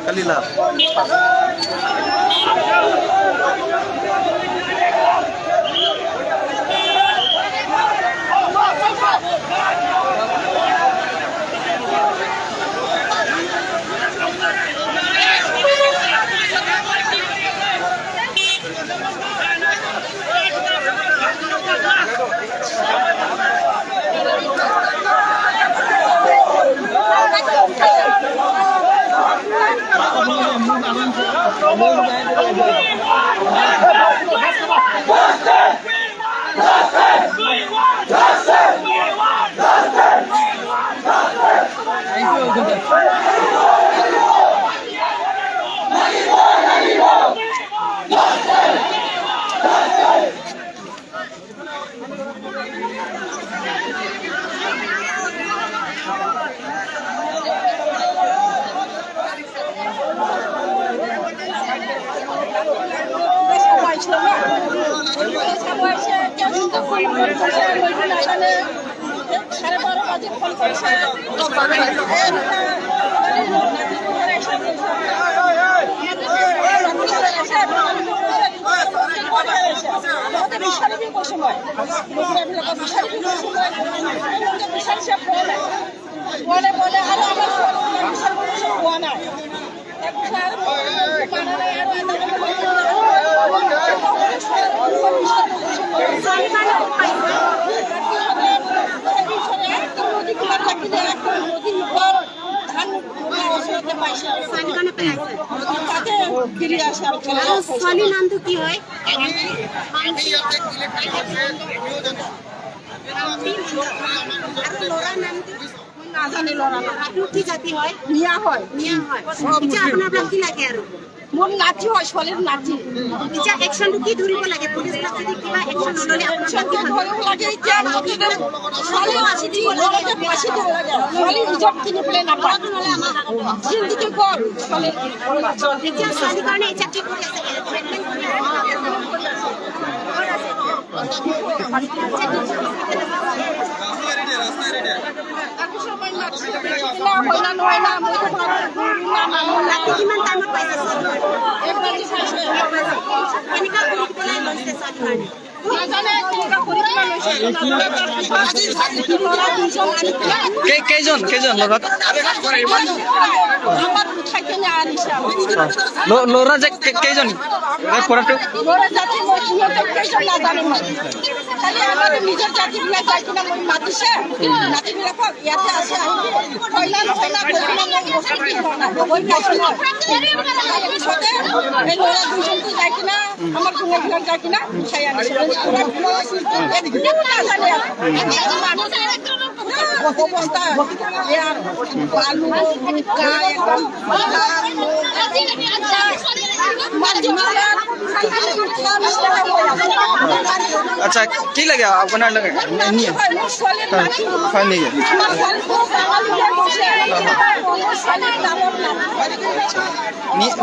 Kalila. 12:30 বাজে phone কৰিছে। বিচাৰিবি কৈছো মই, মহিলাবিলাকক বিচাৰিবি কৈছো মই। বিচাৰিছে, পোৱা নাই, পোৱা নাই, পোৱা নাই। আৰু আমাৰ ছোৱালীবিলাক বিচাৰিব কৈছো, পোৱা নাই। তাৰপিছত আৰু মানা নাই। আৰু এটা নদী কিনাৰ থাকিলে একদম নদী সিপাৰ ধান ওচৰতে পাইছে আৰু তাতে গিৰি আছে। আৰু ছোৱালীৰ নামটো কি হয়? আৰু ল'ৰাৰ নামটো? নাজানে ল'ৰা নাম। আপুনি কি জাতি হয়? মিয়া হয়। মিয়া হয়। এতিয়া আপোনাৰ পৰা কি লাগে আৰু? মোৰ নাতি হয়, ছোৱালীৰ নাতি। এতিয়া একশ্যনটো কি ধৰিব লাগে? পুলিচবিলাক যদি কিবা একশ্যন নল'লে আপোনাৰ কি ভাবে? ধৰিব লাগে এতিয়া মুঠতে ছোৱালী দিব লাগে, ফাঁচি দিব লাগে। ছোৱালী ইজ্জত কিনি পেলাই নাপায়। জিন্দগী গ'ল ছোৱালীৰ। এতিয়া ছোৱালীৰ কাৰণে এতিয়া কি কৰি আছে? ট্ৰিটমেণ্ট কৰি আছে? তাৰপিছত মই নাতি হয় না নহয় না, মইতো না মানুহ। ৰাতি কিমান টাইমত পাইছে ছোৱালী? 1 বাজি পাইছে। কেনেকুৱা কৰি পেলাই লৈছে ছোৱালীৰ কাৰণে? নাজানে কেনেকুৱা কৰি। ল'ৰা দুজন আনি পেলাই কেইজন কেইজন ল'ৰা? আমাক উঠাই কিনে আনিছে। ল'ৰা যে কেইজন এই কৰাটো? ল'ৰা জাতি মই সিহঁতক কেইজন নাজানো। মই খালি আমাৰ নিজৰ জাতিবিলাক যাই কিনে মই মাতিছে জাতিবিলাকক, ইয়াতে আছে, আহিবি। হয় না নহয় না কৈ কিনে মই বস্তু কি হোৱা নাই, গৈ পাইছোঁ মই। তাৰপিছতে এই ল'ৰা দুজনটো যাই কিনে আমাৰ জোঙাবিলাক যাই কিনে উঠাই আনিছে। একো নাজানে আৰু মানুহ অৱস্থা বেয়া, বালু বোকা একদম। মাটি উঠা নিচিনা হৈ আছে। আচ্ছা, কি লাগে আপোনাৰ লাগে? মোৰ ছোৱালীৰ নাতি। হয় নেকি? আমাৰ ছোৱালী বহুত ডাঙৰ হৈ গৈছে। মোৰ ছোৱালীৰ ডাঙৰ নাতি।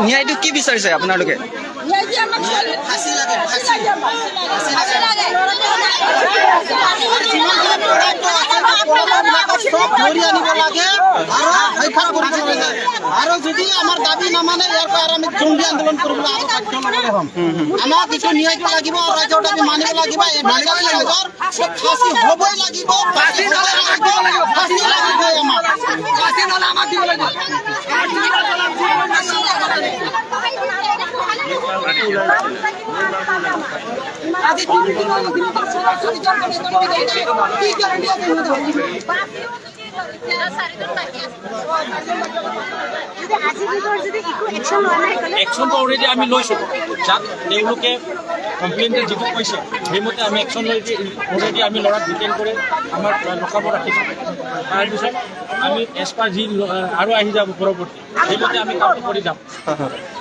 ন্যায়টো কি বিচাৰিছে আপোনালোকে? ন্যায় যে আমাক ছোৱালীৰ ফাঁচি লাগে, ফাঁচি লাগে আমাক। ফাঁচি লাগে। চব ধৰি আনিব লাগে আৰু ৰক্ষা কৰিব লাগে। আৰু যদি আমাৰ দাবী নামানে, ইয়াৰ পৰা আৰু আমি জংগী আন্দোলন কৰিবলৈ আৰু বাধ্য নহ'লে হ'ম। আমাক এইটো ন্যায়টো লাগিব, ৰাইজৰ দাবী মানিব লাগিব। এই ৰাইজৰ ফাঁচি হ'বই লাগিব, ফাঁচি লাগিব, ফাঁচি লাগিবই আমাক। ফাঁচি নহ'লে আমাক দিব লাগিব। আজি 3 দিন হ'ল, কি গ্যাৰাণ্টি আছে সিহঁতৰ? যদি আজিৰ ভিতৰত যদি একো একশ্যন লোৱা নাই ক'লে? একশ্যনটো অলৰেডি আমি লৈছোঁ। যাক তেওঁলোকে কমপ্লেইনতে যিটো কৈছে, সেইমতে আমি একশ্যন লৈ অলৰেডি আমি ল'ৰাক ডিটেইন কৰি আমাৰ লকাপত ৰাখিছোঁ। তাৰপিছত আমি এজ পাৰ যি আৰু আহি যাব পৰৱৰ্তী, সেইমতে আমি কামটো কৰি যাম।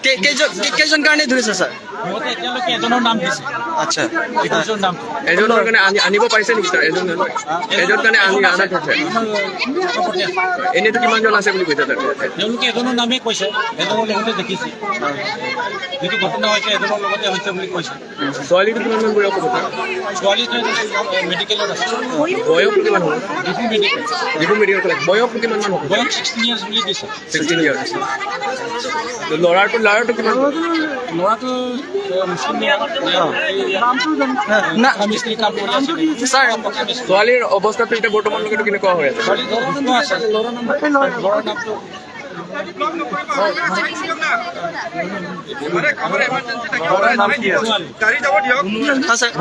কেইজন কেইজন কাৰণে ধৰিছে ছাৰ? সিহঁতে এতিয়ালৈকে এজনৰ নাম দিছে। আচ্ছা। এজনৰ নামটো। এজনৰ কাৰণে আনিব পাৰিছে নেকি ছাৰ? এজন এজন কাৰণে আনা থৈছে। আমাৰ লকাপতে আছে। এনেইতো কিমানজন আছে বুলি কৈছে ছাৰ? তেওঁলোকে এজনৰ নামেই কৈছে। এজনৰ লগতে দেখিছে, যিটো ঘটনা হৈছে এজনৰ লগতে হৈছে বুলি কৈছে। ছোৱালীটো কিমানমান বয়স হ'ব ছাৰ? ছোৱালীটো মেডিকেলত আছে। বয়সটো কিমান হ'ব? Diphu medical. Diphu medical college. বয়সটো কিমানমান হ'ব? বয়স 16 ইয়াৰ্ছ বুলি দিছে। 16 ইয়াৰ্ছ। ল'ৰাটো কিমান? ল'ৰাটো মুছলিম। না। মিস্ত্ৰী কাম কৰি আছে। ছাৰ। ছোৱালীৰ অৱস্থাটো এতিয়া বৰ্তমানলৈকে কেনেকুৱা হৈ আছে? ছোৱালী সুস্থ আছে। ল'ৰাৰ নামটো ছাৰ,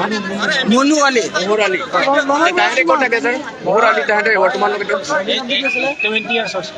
মনু আলী। মোহৰ আলী। তাহাঁতে ক'ত থাকে ছাৰ? মোহৰ আলী তাহাঁতে বৰ্তমানলৈকে 20 ইয়াৰ্ছ হৈছে।